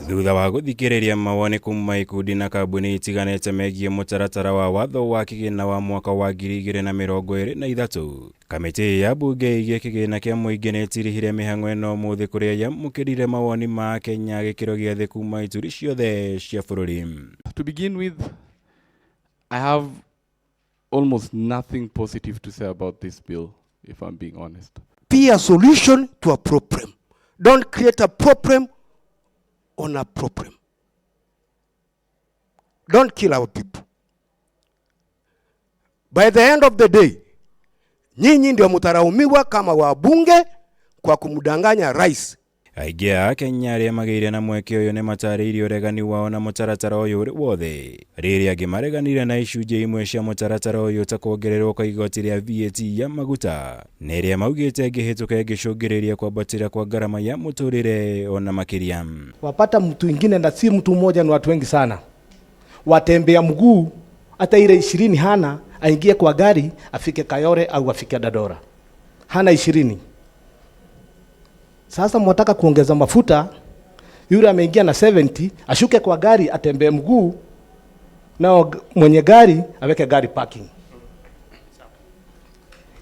Thutha wa gũthikĩrĩria mawoni kuma ikundi na kambuni itiganĩte megiĩ mũtaratara wa watho wa kĩgĩna wa mwaka wa 2023, kamĩtĩ ya mbunge ĩgiĩ kĩgĩna kĩa mũingĩ nĩ ĩtirihire mĩhang'o ĩno ũmũthĩ, kũrĩa yamũkĩrire mawoni ma Kenya gĩkĩro gĩa thĩ kuma ituri ciothe cia bũrũri. To begin with, I have almost nothing positive to say about this bill, if I'm being honest. Be a solution to a problem. Don't create a problem on a problem. Don't kill our people. By the end of the day, nyinyi ndio mtalaumiwa kama wabunge kwa kumdanganya rais. Aingĩ a Kenya arĩa magĩire na mweke ũyũ nĩ matarĩirie ũregani wao na mũtaratara ũyũ ũrĩ wothe, rĩrĩa angĩ mareganire na icunjĩ imwe cia mũtaratara ũyũ, ta kuongererwo kwa igoti rĩa VAT ya maguta, na ĩrĩa maugĩte ĩngĩhĩtũka ĩngĩcũngĩrĩria kwambatĩra kwa ngarama ya mũtũrĩre ona makĩria. Wapata mtu ingine na si mtu mmoja, ni watu wengi sana, watembea mguu, hata ile 20 hana, aingie kwa gari afike Kayole au afike Dandora, hana 20. Sasa mwataka kuongeza mafuta, yule ameingia na 70 ashuke kwa gari atembee mguu, nao mwenye gari aweke gari parking.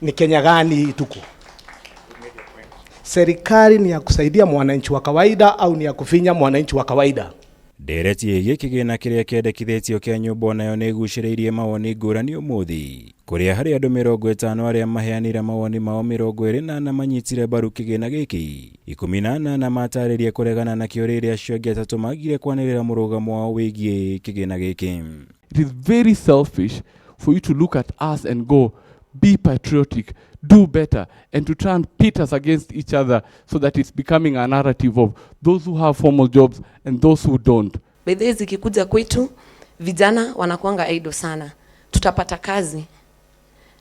Ni Kenya gani hii tuko? Serikali ni ya kusaidia mwananchi wa kawaida au ni ya kufinya mwananchi wa kawaida? Ndereti ĩgiĩ kĩgĩna kĩrĩa kĩendekithĩtio kĩa nyũmba nayo nĩ ĩgucĩrĩirie mawoni ngũrani ũmũthĩ, kũrĩa harĩ andũ 50 arĩa maheanire mawoni mao, 24 manyitire mbaru kĩgĩna gĩkĩ, 18 matarĩrie kũregana nakĩo, rĩrĩa acio angĩ 3 magire kwanĩrĩra mũrũgamo wao wĩgiĩ kĩgĩna gĩkĩ. It is very selfish for you to look at us and go, "Be patriotic, do better," and to try and pit us against each other so that it's becoming a narrative of those who have formal jobs and those who don't. Bedhe zikikuja kwetu, vijana wanakuanga idle sana, tutapata kazi,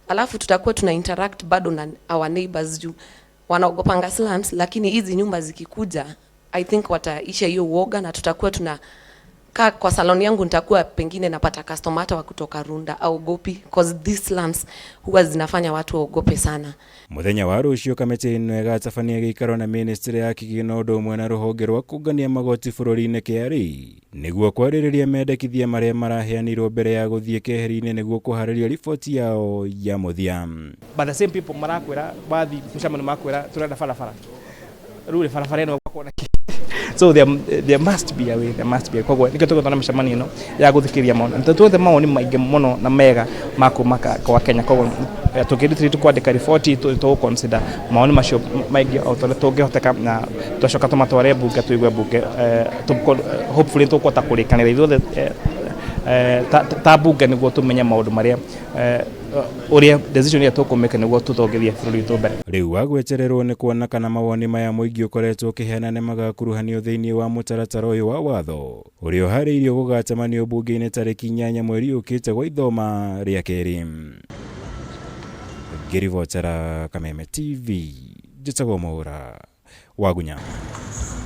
alafu tutakuwa tuna interact bado na our neighbors juu wanaogopanga slums, lakini hizi nyumba zikikuja, I think wataisha hiyo uoga na tutakuwa tuna kaa kwa salon yangu, nitakuwa pengine napata customer hata wa kutoka Runda aogopi, 'cause these slums huwa zinafanya watu waogope sana. Mũthenya wa rũciũ kamĩtĩ ĩno ĩgatabania gĩikaro na ministry ya kĩgĩna ũndũ ũmwe na rũhonge rwa kũngania magoti bũrũri-inĩ KRA, nĩguo kwarĩrĩria mendekithia marĩa maraheanirwo mbere ya gũthiĩ keheri-inĩ nĩguo kũharĩria riboti yao ya mũthia. But the same people marakwĩra wathi mũcemanio makwĩra tũrenda barabara rĩu rĩ barabara ĩno gwakwo na kĩ? So there must be a way, there must be a koguo nĩkĩo tũgũtwo na mĩcemanio ĩno ya gũthikĩrĩria maoni na tuothe, mawoni maingĩ mũno na mega ma kuma kwa Kenya. Koguo tũkĩrutĩri kwandĩka riboti, tũgũ consider mawoni macio maingĩ o ta ũrĩa tũngĩhoteka, na twacoka tũmatware mbunge, tũigue mbunge. Hopefully tũkũhota kũrĩkanĩra ithuothe ta mbunge nĩguo tũmenye maũndũ marĩa ũrĩa decision ĩrĩa tũkũmĩka nĩguo tũtongithie bũrũri witũ mbere. Rĩu wagwetererwo nĩ kuona kana mawoni maya mũingĩ ũkoretwo ũkĩheana nĩ magakuruhanio thĩinĩ wa mũtaratara ũyũ wa watho ũrĩa ũharĩirio gũgacemanio mbunge-inĩ tarĩki 8 mweri ũkĩte gwa ithoma rĩa kerĩ. Ngĩribotera Kameme TV, njĩtagwo Mwaũra Wagunya.